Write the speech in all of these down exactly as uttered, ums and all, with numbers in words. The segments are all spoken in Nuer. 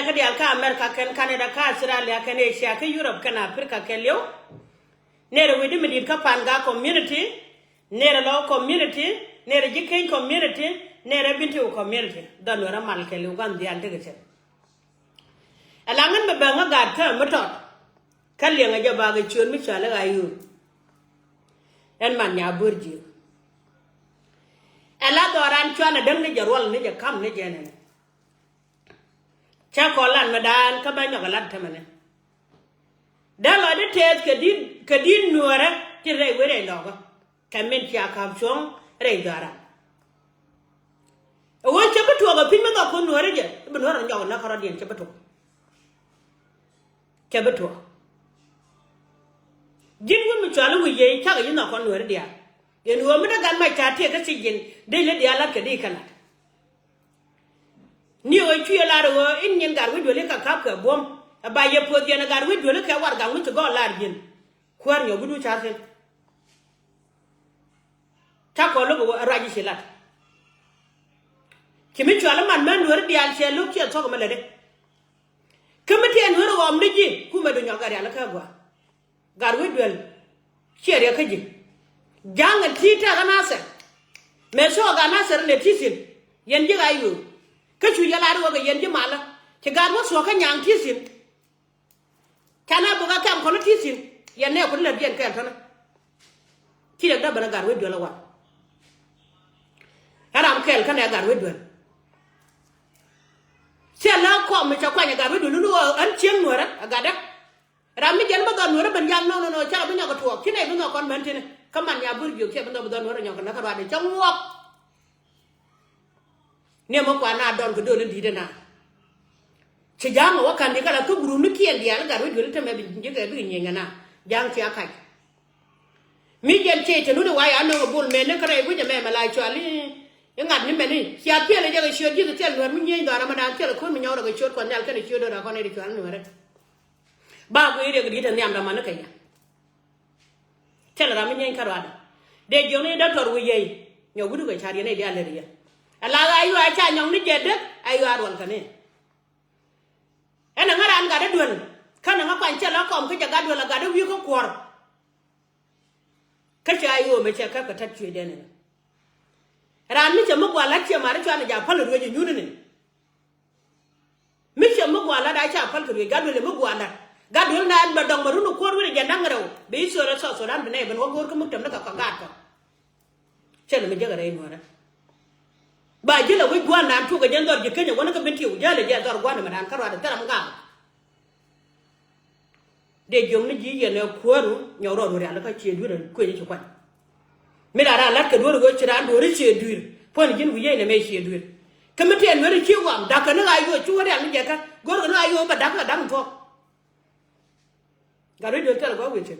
Kä diaal kä America kɛn Canada kä Australia kɛn Asia kä Europe kɛn Africa kɛɛliw. Nɛrɛ wi̱i̱ di mi di̱i̱t kä Pangak community, nɛrɛ Lɔw community, nɛrɛ Ji̱ Keny community, nɛrɛ Bentiu community. Dhɔn wärä mal kɛɛliw gua̱n dhial tekɛ cɛ. Ɛ laŋ ɛn mi bɛ ŋä gaat kä mi tɔt. Kä liɛŋɛ jɛ bakɛ ciöt mi cɔal i̱ ɣa̱ yöör. Ɛn man nya bör jiök. Ɛ la dhɔran cuanɛ däŋ ni jɛ ruɔl ni jɛ ka̱m ni jɛ nɛnɛ. Cä kɔn lat mi daan kä bä nyɔk ɛ lat tämɛnɛ. Dee lɔcdä tɛth kɛ di̱t, kɛ di̱t nuɔ̱ɔ̱rä ti rɛy wee rɛy lɔkä. Kɛ min cia ka̱p cuɔ̱ŋ rɛy dhɔran. Ɛ ɣöö cɛ bi tuɔɔk ɛ pi̱ny mi nhɔk kun nuɔ̱ɔ̱rä jɛ, bi nuɔ̱ɔ̱rä nyɔk ɛ näk kärɔ̱diɛn cɛ bi tuɔɔk. Cɛ bi tuɔɔk. Ji̱n wut mi cuali wi̱c yee cakɛ ji̱ nhɔk kɔn nuɔ̱ɔ̱rä diaal. Yɛn ɣöö mi dee gat mac ca tiɛɛk kä thiec ji̱n dee lät diaal la̱t kɛ dee kɛ la̱t. Ni ɣöö cuɛ lar ɣöö in nyin gat wi̱c duëli kɛ ka̱p kɛ buɔ̱m. Ɛ ba yɛ puɔth yɛn ɛ gat wi̱c duëli kɛ warɛgak mi ci gɔɔl lar ji̱n. Kuäär nyɔk wi̱cdu ca̱r thi̱n. Ca kɔn lo̱k ɛ ruac i̱ ci lat. Ci mi cual i̱ man män nueeri diaal ciɛ lo̱k ciɛ thuɔ̱k ɛmɛ lätdɛ. Kä mi tiɛɛn nueeri ɣɔmdä ji̱ kumɛ du nyɔk gat rialikä ɛ gɔaa. Gat wec duel ciɛ riɛk kä ji̱. Ja̱a̱ŋ ɛ ti̱i̱ tɛ̈k ɛ Nathɛr. Mëë thuɔ̱k ɛ gat Nathɛr in ɛ ti̱thi̱n yɛn ji̱ ɣa̱c ɣöö. Kä cu yɛ lar ɣöö kɛ yɛn ji̱ malä ci gat wä thuɔ̱k kä nyaŋ ti̱thi̱n. Canɛ buk a kɛm kɔn i̱ ti̱thi̱n yɛn nɛɛkun in lät yɛn kɛɛl tɔ̱nä. Ci riɛk däk ben ɛ gat wec duel ɛ waŋ. Ɛ ram kɛɛl kä nɛ gat wec duel. Thilɛ kɔm mi cɛ kuany ɛ gat wec duel ni ɣöö ɣän cieŋ nueerä ɛ gatdä. Ram mi jɛn bä dhɔr nueerä ben jal nɔ nɔ nɔ cakɛ bi nyɔk ɛ tuɔɔk ci nɛy bi nhɔk kɔn män tini. Kä man nya bur jiök cɛ bi nhɔk bi dhɔr nueerä nyɔk kɛ näk kä ruaadɛ cä ŋuɔk. Ni ɛmɛ kuan na dɔn kɛ do̱l in di̱i̱t ɛna. Ci ja̱a̱ŋ ɛ wä ka̱n di kä la kä gurum ni kiɛn diaal i̱ gat wec duel i̱ tämɛ bi ji̱ kɛ bikɛ nyieny ɛna. Ja̱a̱ŋ cia kac. Mi jɛn ciey te nuni wa ya nöŋ ɛ bol mëë ni kä rɛy guic ɛmɛ mɛ la cual i̱ i̱ ŋa̱t ni mɛni cia piɛl ɛ jɛ kɛ ciöt ji̱th thil nuɛr mi nyieny dhɔaar ɛmɛ da̱a̱n thil ɛ ko̱n mi nyɔk rɛ kɛ ciöt kuɔth nhial kɛn ɛ ciöt do̱r ɛ kɔn ɛ di cual nuɛrɛ. Ba guic riɛk di̱i̱t ɛ nhiam dämani kɛ yɛ. Thilɛ ram mi nyieeny kä ruaadɛ. Dee jiökni dɔktɔr wi̱i̱ yey nyɔk wi̱cdu kɛ ca̱r yɛn nɛy diaal lät yɛ. Ala ɣa̱c yuac ca nyɔk ni jɛ dek a yuac ruɔl kɛ ni. Ɛn ɛŋä raan gatdä duel kä ɛn ɛŋä kuany cɛ la kɔm kä jɛ gat duel a gatdä wi̱i̱ kä kuɔ̱r. Kä cɛ a yo̱o̱mɛ cɛ käp kɛ tät cuëëcdɛn ɛn. Raan mi cɛ mi gua̱a̱r la̱t ciɛ ma̱a̱r i̱ cuanɛ ja̱ päl ruëëc inyuuni ni. Mi ciɛ mi gua̱a̱r la̱t a ca päl kɛ ruëëc gat duël ɛ mi gua̱a̱r la̱t. Gat duël na ɛn bɛ dɔ̱ŋ bɛ run ɛ kuäär wi̱n ɛ jɛn da̱ŋ rɛw bɛ i̱ thöörä South Sudan bi nɛy ben wä go̱o̱r kä mi tɛm ni kɛ kɛ gaat kɔ. Cɛ lɛ mi jek ɛ rɛy nuɔ̱ɔ̱rä. Ba ji̱ lɛ wi̱c gua̱a̱r naan tuɔk ɛ jɛn dhɔr ji̱ keny ɛ wä ni kä ben tiɛw jälɛ jɛ dhɔr gua̱a̱r ni mɛ daan kä ruaadɛ thil ram gaak. Dee jiökni ji̱ yɛn ɛ kuääru nyɔk rɔɔd wä rial kä ciɛ dui̱r ɛ kuëny ci kuany. Mi la raan la̱t kɛ duɔ̱ɔ̱r ɣöö ci raan duɔ̱ɔ̱r i̱ ciɛ dui̱r puɔ̱n ji̱n wi̱i̱ yɛn ɛmɛ ciɛ dui̱r. Kä mi tɛɛn nuɛr i̱ ci ɣɔam da̱k kɛ ni ɣa̱c ɣöö ci wä rial mi jɛ kä go̱r kɛ ni ɣa̱c ɣöö bɛ da̱k kä da̱k mi thuɔ̱k. Gat rɛy duel thil ɛ gɔaa wi̱i̱ cin.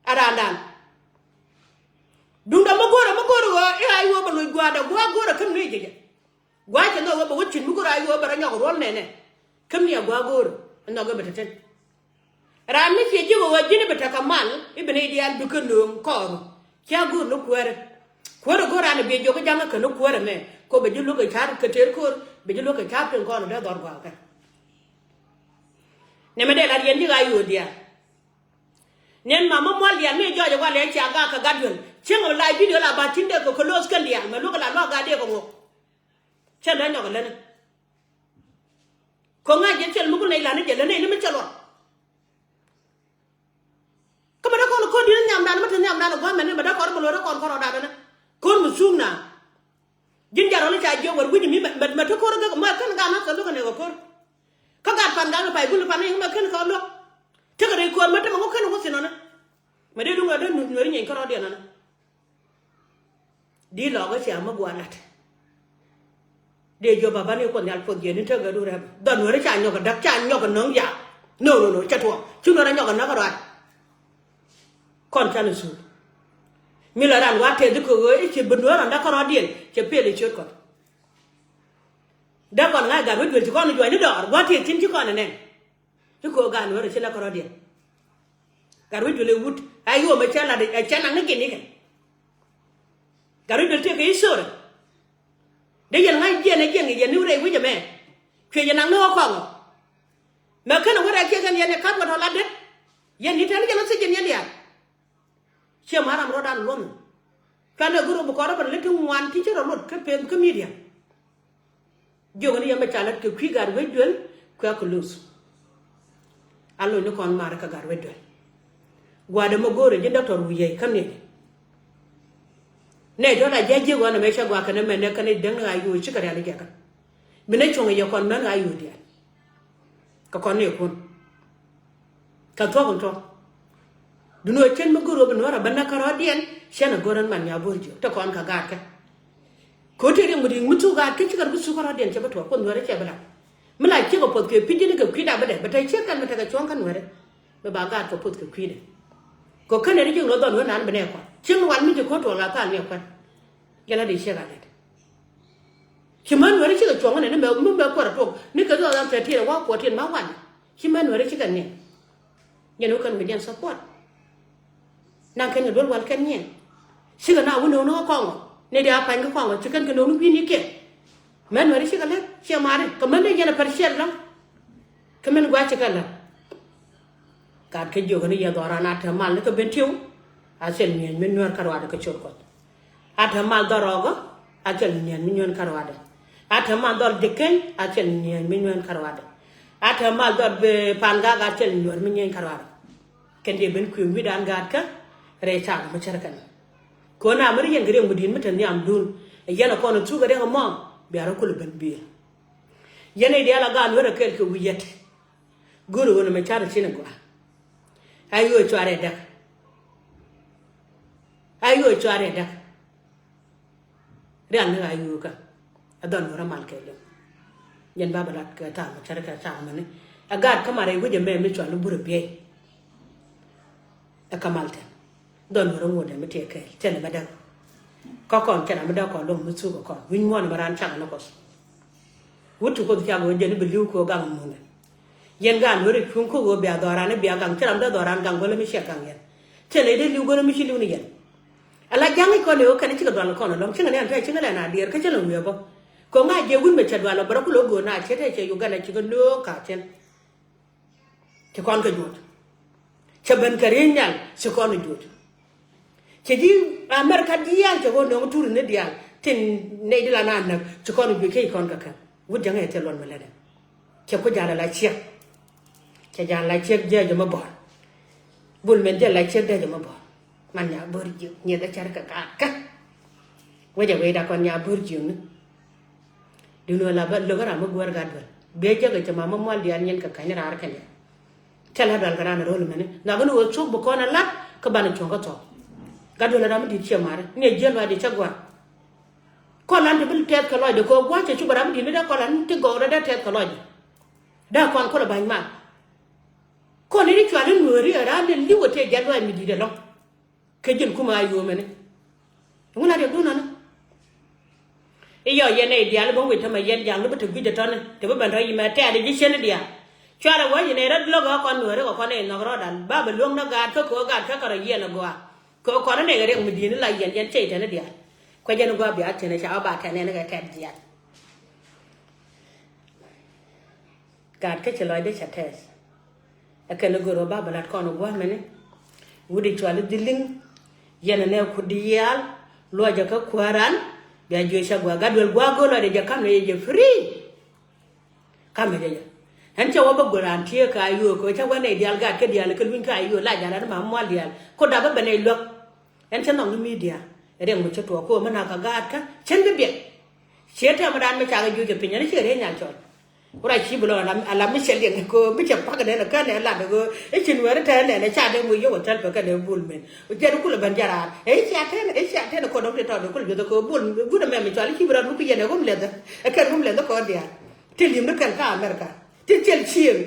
A raandan. Duŋdɛ mi go̱o̱rɛ mi go̱o̱rɛ ɣöö i̱ ɣa̱c ɣöö bɛ loc gua̱a̱dɛ gua̱a̱ go̱o̱rɛ kä mi jɛ jɛ. Gua̱a̱ cɛ nhɔk ɣöö bɛ wä cin mi go̱o̱rɛ ɣa̱c ɣöö bɛ rɔ nyɔk ruɔl nɛnɛ. Kä mi a gua̱a̱ go̱o̱rɛ ɛ nhɔk ɛ bɛ te ten. Raan mi ciɛ ji̱ ɣöö ji̱n i̱ bi tekɛ mal i̱ bi nɛy diaal bi kä nööŋ kɔɔru. Cia go̱o̱r ni kuäärä. Kuäärä go̱o̱r raan i̱ bi jiök i̱ ja̱ŋä kä ni kuäärä mɛ kɛ ɣöö bɛ ji̱ luäk kɛ ca̱r kɛ tëër ko̱r bɛ ji̱ luäk kɛ ca̱r pi̱ŋ kɔn i̱ dee dhɔr gua̱a̱kä. Nɛmɛ dee lat yɛn ji̱ ɣa̱c yo̱o̱ diaal. Nɛn mamä mual diaal mi jɔɔc ɛ wal yɛn cia gak kɛ gat duel cieŋ ɛ lac bidio la ba ti̱n dee kɛ kɛ lo̱o̱th kɛn diaal mɛ luäk ɛ la luak gat dee kɛ ŋok. Cɛn dee nyɔk ɛ läni. Kɛ ŋa̱c jɛ thil mi ku nɛy la̱t ni jɛ lät nɛy ni mi cɛ luɔt. Kä bɛ dee kɔn ko̱r di̱t nhiamdan mi te nhiamdan ɛ gua̱a̱th mɛn ni bɛ dee kɔn mi lo̱r dee kɔn kɔn rɔɔdan ni. Ko̱r mi thuŋ na. Ji̱n jɛ rɔl i̱ ca jiök wär wi̱c mi mɛ te ko̱r gek mɛ kän gan nath kɛ luäk ɛ nɛk ɛ ko̱r. Kä gat pan gan pay gul pan ni mɛ kän kɛ luäk. Tekɛ rɛy ko̱r mɛ te mɛ ŋu kän wä thi̱n ɔni. Mɛ dee duŋ ɛ dee nuth nueeri nyieeny kärɔɔdiɛn ɔni. Di lɔkä cia mi gua̱a̱r la̱t. Dee jiök baba ni kuoth nhial puɔth jiɛn ni tekɛ du rɛp dhɔn nueeri ca nyɔk ɛ däk ca nyɔk ɛ nöŋ yaak. No no no cɛ tuɔɔk ci nueeri nyɔk ɛ näk ɛ ruaat. Kɔn canɛ thuuk. Mi la ran wa tɛth i̱ kɛ ɣöö i̱ ci bi nueeri ɔn däk kärɔɔdiɛn cɛ pɛl i̱ ciöt kɔn. Däk kɔn ŋa̱c gat wä duel ci kɔn i̱ juɔ̱cni dɔɔr gua̱a̱r tëë thi̱n ci kɔn ɛ nɛn. I̱ kɛ ɣöö gaat nueeri ci näk kärɔ̱diɛn. Gat wi̱c duël ɛ wut a yom ɛ cɛ lat ɛ cɛ naŋ ni gin ikɛ. Gat wi̱c duël tëëkɛ i̱ thöörä. Dee yɛn ŋa̱c jiɛn ɛ jiɛn ŋi̱c yɛn ni wut rɛy wi̱c ɛmɛ. Cuɛ yɛn naŋ ni ɣä kɔŋ ɔ. Mɛ ken ɛ wut rɛy kiɛ kɛn yɛn ɛ ka̱p kɛ tɔ̱ la det. Yɛn ni tɛn kɛ lɔ thiec yɛn yɛn diaal. Ciɛ ma̱a̱r ram rɔ̱dan luɔ̱n. Cuanɛ go̱r ɣöö bi kɔn rɔ ben lät ti ŋuan ti ci rɔ luɔt kä pem kä media. Jiök ni yɛn bä ca lät kɛ kui̱ gaat wec duel kuɛ kɛ luth. A loc ni kɔn ma̱a̱r kä gaat wec duel. Gua̱a̱dɛ mɛ go̱o̱rɛ ji̱ dɔktɔr wi̱i̱ yɛy kä mi̱eec. Nɛ jɔ̱ɔ̱n a jiac jiök ɣɔn ɛmɛ cä gua̱a̱ kɛn ɛmɛ nɛ kɛn i̱ däŋ ni ɣa̱c yo̱o̱c cikɛ rial i̱ jɛ kɛn. Mi nɛ cuɔ̱ŋ i̱ yɛ kɔn män ɣa̱c yo̱o̱c diaal. Kɛ kɔn ni ɛ kuɔn. Kɛ thuɔ̱k in tɔ̱. Duŋni ɣöö cien mi go̱r ɣöö bi nuäärä bä näk kärɔ̱diɛn, cien ɛ go̱r ɛn man nyaa bo̱r jiök te kɔn kɛ gaatkɛ. Kɛ ɣöö te riɛŋ mi di̱i̱ŋ mi thuk gaatkɛ cikɛ rɔ bi thuk kärɔ̱diɛn cɛ bi tuɔɔk kuoth nuäärä cɛ bi la̱t. Mi la ciek ɛ puɔth kɛ pi̱c ji̱n kɛ kui̱da bi dɛ bɛ te ciek kɛn mi tekɛ cuɔ̱ŋ kä nuäärä. Mi ba gaatkɛ puɔth kɛ kui̱dɛ. Kɛ ɣöö känɛ ri ji̱n lɔ dhɔl wee naan bi nɛ kua̱r cieŋ wal mi ci ko̱r tuɔɔk la thal ni ɛ kua̱r. Jɛn la di ciek a lɛt. Ci män nuɛri cikɛ cuɔ̱ŋ ni mɛ mi mɛ kuɔrɛ tuɔk ni kɛ dhɔl an thirteen wa fourteen ma wan. Ci män nuɛri cikɛ ni. Nyɛn wä kɛn wi̱diɛn support. Naŋ kɛn kɛ duel wal kɛn nyiɛn. Cikɛ na wä no̱o̱ŋ ni kɛ kɔŋɔ ni dia pa̱ny kɛ kɔŋɔ ci kɛn kɛ no̱o̱ŋ ni wi̱i̱ni kiɛ. Män nuɛri cikɛ lɛp ciɛ mari kɛ män dee yɛn a pɛr ciɛl lɔ̱ŋ. Kɛ män gua̱c cikɛ lɛp. Gat kä jiök ni yɛ dhɔran a te mal ni kɛ ben tiw. A cɛl mi̱eeny mi nuɛr kä ruaadɛ kɛ cot kuɔth. A te mal dhɔrɔɔgä a cɛl mi̱eeny mi nyuɛn kä ruaadɛ. A te mal dhɔr jekeny a cɛl mi̱eeny mi nyuɛn kä ruaadɛ. A te mal dhɔr bi pan gak a cɛl nyuɛr mi nyuɛn kä ruaadɛ. Kɛn dee ben kui̱ wi̱dan gat kä rɛy cak mi cär kɛn. Kɛ ɣän a mi ri yɛn kɛ riɛk mi di̱i̱t mi te nhiamdun. Ɛ yɛn ɛ kɔn ɛ thuk ɛ riɛk ɛmɔ bia rɔ kul ben bi̱i̱r. Yɛn ɛ diaal a gaat nuɛr ɛ kɛɛl kɛ wi̱i̱ yɛt. Go̱o̱r ɣöö nɛmɛ ca̱r ɛ cin ɛ gɔaa. A yio̱o̱ cuarɛ däk. A yio̱o̱ cuarɛ däk. Rial ni a yio̱o̱ kä a dhɔl nuɔ̱rä mal kɛ liŋ. Yɛn ba bɛ lat kɛ thaak mɛ cärɛ kɛ thaak mɛni. A gaat kä marɛ wi̱c ɛmɛ mi cual ni burɛ biɛy. Ɛ kä mal tɛn. Dhɔl nuɔ̱rä ŋuɔ̱t ɛmɛ tiɛ kɛɛl cɛn ɛmɛ däk. Kä kɔn cɛn ɛmɛ däk kɔn lo̱ŋ mi thuk ɛ kɔn wi̱ny muɔ̱n ɛmɛ raan cak ɛn ɛ kɔth. Wut ti kuoth cak ɣöö jɛn i̱ bi li̱w kɛ ɣöö gaŋ muundɛ. Yɛn gaat nuɛri cuŋ kä ɣöö bia dhɔran i̱ bia gaŋ ci ram dee dhɔran gaŋ go̱lä mi ciɛ gaŋ yɛn. Cɛ ley dee li̱w go̱lä mi ci li̱w ni yɛn. Ala ja̱ŋ i̱ kɔn ëë ɣöö kɛn cikɛ dual kɔn ɛlɔ̱ŋ cikɛ ni ɛn tɛ̈ cikɛ lɛn a diɛɛr kä cä lɛ wiee bä. Kɛ ŋa̱c jɛ wun bɛ cɛ dual ɔ bɛ rɔ kulɛ ɣöö na ciɛ tɛ̈ cɛ Uganda cikɛ lo̱o̱k ka̱a̱thiɛn. Ci kɔn kɛ juɔ̱t. Cɛ ben kɛ ri̱i̱ny nhial ci kɔn kɛ juɔ̱t. Cɛ ji̱ America diaal cɛ ɣöö nöŋ turi ni diaal tin nɛy di la naan näk ci kɔn kɛ juɔ̱t cɛ ci kɔn kɛ kɛn wut jäŋ ɛ thil luɔn mi lätdɛ. Cɛ ku ja̱l ala ciek. Cɛ ja̱l ala ciek jiɛ jɛ mi bɔr. Bul min jɛ ala ciek dee jɛ mi bɔr. Man nya bör jiök nyieth ɛ cär kɛ kaat kä. Wecɛ wecda kɔn nya bör jiök ni. Duŋni ɣöö la bä lo̱k ram mi guäär gat duel. Biɛ jek ɛ cɛ ma mi mual diaal nyin kɛ käny raar kɛn yɛ. Cɛ la dual kɛ raan ro̱l mɛni. Nhɔakɛ ni ɣöö cuk bi kɔn ɛ lat kä banɛ cuɔ̱ŋ kä thɔɔk. Gat duel ɛ ram mi di̱i̱t ciɛ mari ni ɛ jiɛl ruacdɛ cä gua̱a̱r. Kɔn lan ti bi tɛth kɛ lɔcdɛ kɛ ɣöö gua̱a̱r cɛ cuk ɛ ram mi di̱i̱t ni dee kɔn lan ti gɔw rɔ dee tɛth kɛ lɔcdɛ. Dee kɔn kulɛ ba̱ny mal. Kɔn ni di cual in nueeri ɛ raan ni li̱w ɛ tëë jiɛl ruac mi di̱i̱t ɛlɔ̱ŋ. Kɛ ji̱n kumɛ a yuɔ̱ɔ̱mɛni. Ŋun a riɛk duun nɔni. I̱ yɔ yɛn nɛy diaal i̱ bä wi̱c tämɛ yɛn ja̱ŋ ni bi te gui̱c ɛ tɔ̱ni te bi ben rɔ̱ yimɛ tɛ̈t i̱ ji̱ cien i̱ diaal. Cuarɛ wä yi nɛy rɔ̱ lo̱k ɛ kɔn nueeri kɛ kɔn nɛy nhɔk rɔɔdan ba bɛ luäŋ ni gaat kä kɛ ɣöö gaat kä kɛ rɔ yiɛn ɛ gɔaa. Kɛ ɣöö kɔn ni nɛy kɛ riɛk mi di̱i̱n i̱ la yɛn yɛn cɛ i̱ tɛn i̱ diaal. Kuɛ jɛn i̱ gɔaa bia tiɛn i̱ ca ɣä ba tɛn ɛn i̱ kɛ tɛt jiath. Gaat kä ci lɔcdä cɛ tɛth. Ɛ kɛn ɛ gör ɣöö ba bɛ lat kɔn ɛ gua̱a̱mɛni. Wut i̱ cual i̱ dhil li̱ŋ. Yɛn ɛ nɛ kut diaal luɔcɛ kä kuääran. Bia juëc cä gua̱a̱ gat duel gua̱a̱ go̱o̱r lɔcdɛ jɛ ka̱m nɛ jɛ jɛ free. Ka̱m nɛ jɛ jɛ. Ɛn cɛ wä bä gör raan tiee ka yio̱o̱k kɛ cä wä nɛy diaal gaat kä diaal kɛ luny ka yio̱o̱k la ja̱l ran ma mual diaal. Ko dap bä bɛ nɛy luäk. Ɛn cä nhɔk ni media. Riɛŋ mi cä tuɔɔk ko mi nak kɛ gaat kä cän bi biɛt. Ciɛ tɛmɛ daan mi cakɛ juëc ɛ piny ɛn ciɛ riey nyal cɔl. Wut a ci bi lɔ ala mi cɛ liɛŋ ko mi cɛ pak nɛn kän nɛ lat ko i̱ ci nuɛɛri tɛn nɛn ca dee moc yio̱k ɛ thɛl pɛ kɛn ɛ bul men. Jɛn kulɛ ben jɛ raar ɛ i̱ cia tɛn ɛ i̱ cia tɛn kɔn dɔ̱ŋ ti tɔt kulɛ juɔth ko bul gut ɛmɛ mi cɔal i̱ ci bi rɔt wuk yɛn ɛ wum lɛth ɛ kɛn wum lɛth kɔn diaal. Ti li̱m ni kɛn kä America ti cɛl cieŋ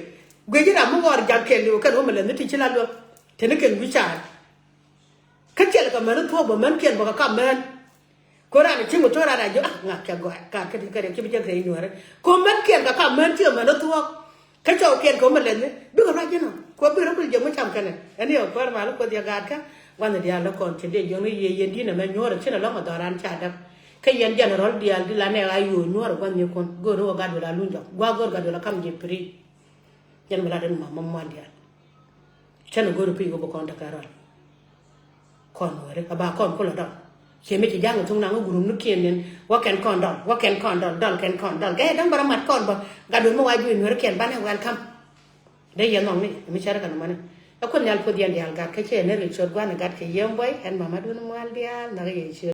guic ram mi ɣɔr jam kɛn liw kɛn wum lɛth ni ti ci la luäk. Teni kɛn wi̱c caal kä cɛl kɛ män thuɔ̱k bä män kiɛn bä kɛ kam män. Ko ran a cieŋ mi tuɔ̱k ran a jiök a ŋak cɛ gɔaa kaat kä ti kä ti ci bi jek rɛy nuäärä. Ko män kiɛn kɛ kam män ci män thuɔ̱k. Kä cɔw kiɛn kɛ wä mi lɛth ni bikɛ ruac ji̱n ɔ ko bikɛ rɔ kul jiök mi cam kɛnɛ. Ɛn ni ɛ kuäär mal kuoth yɛ gaat kä gua̱nh diaal lä kɔn ci dee jiök ni yiëë yɛn di̱n ɛmɛ nyuɔ̱ɔ̱r ɛ cin ɛlɔ̱ŋ ɛ dhɔran ca däk. Kä yɛn general diaal di la nɛ a yuɔ nyuɔr gua̱n ni kun go̱r wä gat wala luny jɔk gua go̱r gat wala kam je pri. Yɛn mi la den ma ma mual diaal. Cɛn go̱r pi wä bä kɔn ta kɛ rɔl. Kɔn wɛri a ba kɔn kulɛ dɔl. Cɛ mi ci jaŋ thuŋ naŋ gurum ni kiɛn nin wä kɛn kɔn dɔl wä kɛn kɔn dɔl dɔl kɛn kɔn dɔl kɛ däŋ bä rɔ mat kɔn bä. Gat wä mi wa juɛ nuɛri kiɛn banɛ welcome. Dee yɛn nhɔŋ ni mi cɛrɛ kɛ ni mani. Ɛ kun nhial puɔth yɛn diaal gat kä cɛ ni ri ciöt gua̱n gat kɛ yɛn buɔy ɛn mama dun mual diaal nak yɛ ciöt.